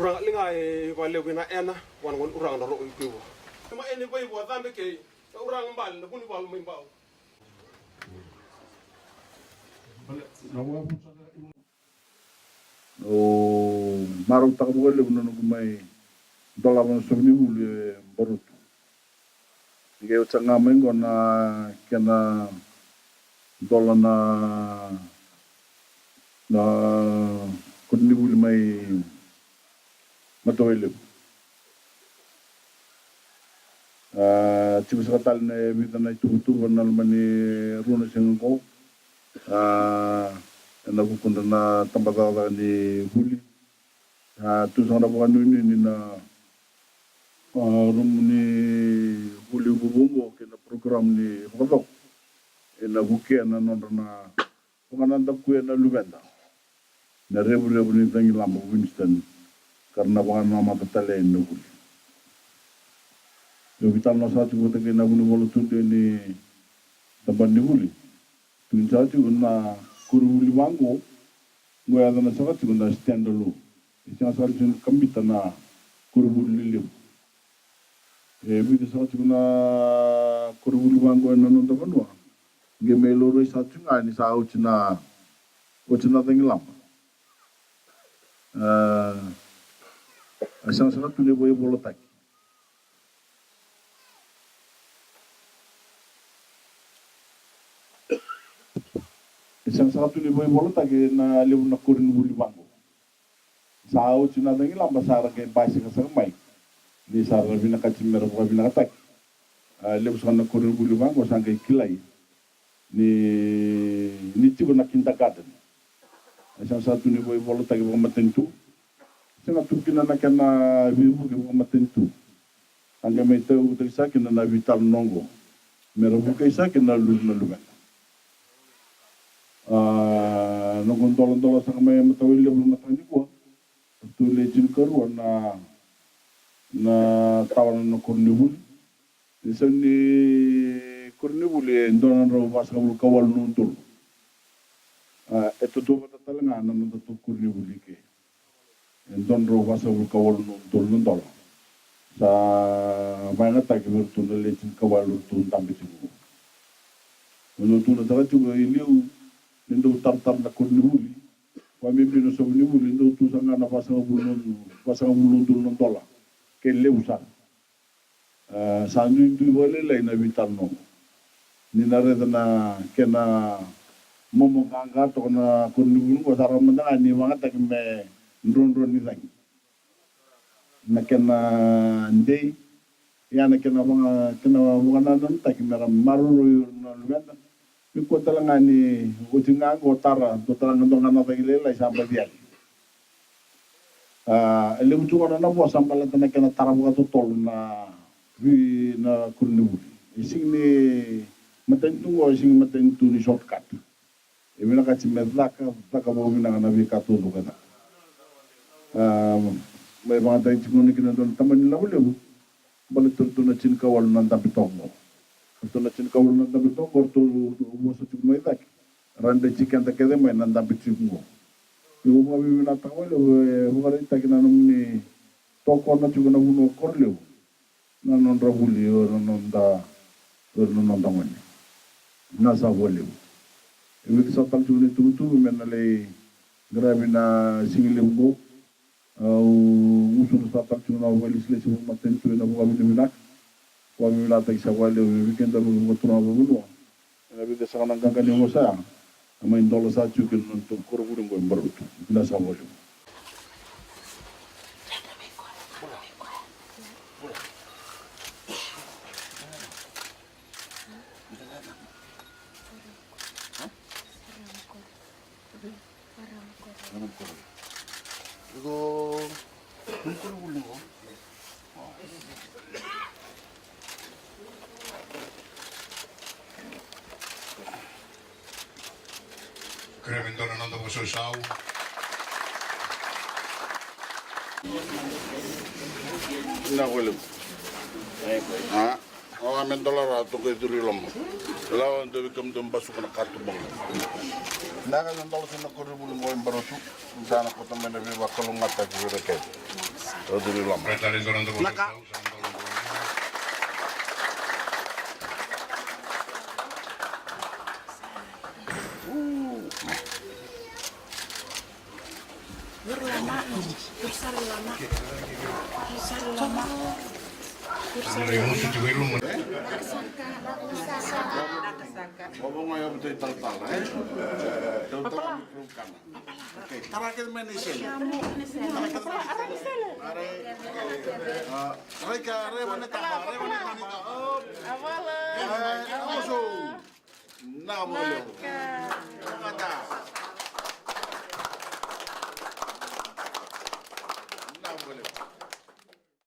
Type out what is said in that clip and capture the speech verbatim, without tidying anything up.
Uraga liga e valevu ina ena wana goni uraga na ro'o i kuivu. Ima eni vaivu a cabe kei na uraga bale na vunivalu mai bau. Au marautaka vakalevu na noqu mai dolava na sovu ni vuli e Barotu. Ni qai oti saka ga mai qo na kena dola na, na koronivuli mai Matawailevu. A, tiko saka tale na vica na ituvatuva na loma ni rua na siga qo. A, ena vukudra na tabacakacaka ni vuli. A, tu saka na vakanuinui ni na, a, rumu ni vuli vuvu oqo kei na program ni vakacoko. Ena vukea na nodra na vakanadakuya na luveda. Na revurevu ni cagilaba o Winston ka ra na vakanamata tale yani na vuli. Io, veitalanoa saka tiko vata kei na vunivola tudei ni tabana ni vuli. Tukuni saka tiko na koronivuli vaqo, qo e yacana saka tiko na standalone. E sega saka tiko ni kabita na koronivuli lelevu. E vica saka tiko na koronivuli vaqo ena noda vanua. Qai mai laurai saka tiko ga ni sa oti na, oti na cagilaba. A, e sega saka tu ni vakaivolotaki. E sega saka tu ni vakaivolotaki na levu na koronivuli vaqo. Sa oti na cagilaba sa ra qai basika saka mai. Ni sa ra vinakati me ra vakavinakataki. A, levu saka na koronivuli vaqo sa qai kilai ni, ni tiko na kindergarten. E sega saka tu ni vakaivolotaki vakamatanitu. Sega tu kina na kena veivuke vakamatanitu. A qai mai tauyavutaki saka kina na veitalanoa oqo me ra vukei saka kina na luvena. A, noqu doladola saka mai e Matawailevu na mataka nikua. Ratou le tinikarua na, na tawana na koronivuli. Ni sau ni koronivuli e dua na drau vasagavulu ka walu na udolu. A, e tautauvata tale ga na nodatou koronivuli ke. E dua na drau vasagavulu ka walu na udolu na dola. Sa vakayagataki vei iratou na le tinikawalu ratou dabe tiko. Ratou tukuna saka tiko i liu ni dau taratara na koronivuli. Vakabibi na sovu ni vuli dau tu saka ga na vasagavulu na, vasagavulu na udolu na dola. Ke levu sara. A, sa duidui vakalailai na veitalanoa. Ni na raica na kena momo qaqa toka na koronivuli qo, sa rawa mada ga ni vakayagataki me drodro ni cagi. Na kena dei, ia na kena vaka, kena vakanananutaki me ra maroroi na luveda. Me kua tale ga ni oti ga qo tara, dua tale ga dua ga na cagi lailai sa baci yali. A, e levu tu ga na nona vosa baleta na kena tara vakatotolo na vei na koronivuli. E sega ni matanitu qo, e sega ni matanitu ni shortcut. E vinakati me caka, caka vakavinaka na veika taucoko e caka. A, mai vakayagataki tiko kina dua na tabana ni lavo levu. Baleta ratou na tinikawalu na dabe toka qo. Ratou na tinikawalu na dabe toka qo, ratou vosa tiko mai cake. Ra dreti keda kece mai na dabe tiko qo. Io, au vakavinavinakataka vakalevu, e vakaraitaki na nomuni tokona tiko na vanua o Korolevu. Na nodra vuli, o na noda, o na noda gone. Vinaka saka vakalevu. E vica saka tale tiko na ituvatuva me na lai qaravi na sigalevu qo. Au gusuna saka tale tiko na vakailesilesi vakamatanitu ena vakavinavinaka. Vakavinavinakataki saka vakalevu vei keda na vakaturaga vakavanua. Ena vica saka na qaqa ni vosa ya, na mai dola saka tiko kina na nodatou koronivuli qo e Barotu. Vinaka saka vakalevu. Kerea me dua na noda vakasausau. Na vole. A. Au a me dola ra toka i curu i loma. Lawa dau vei kemudou basuka na katuba qo. Na ka na dola tu na koronivuli qo i Barotu. Sa na kota mai na veivakalougatataki vei ira kece. Au curu i loma. Na ka. Vovonga ya vutei talatala, e? Talatala ni program kana. Okay, tara kece mai na isele. Tara kece mai na isele. Are, a, rai ka, rai vanetaba, rai vanetaba. Avala. E, avala so. Na, avala.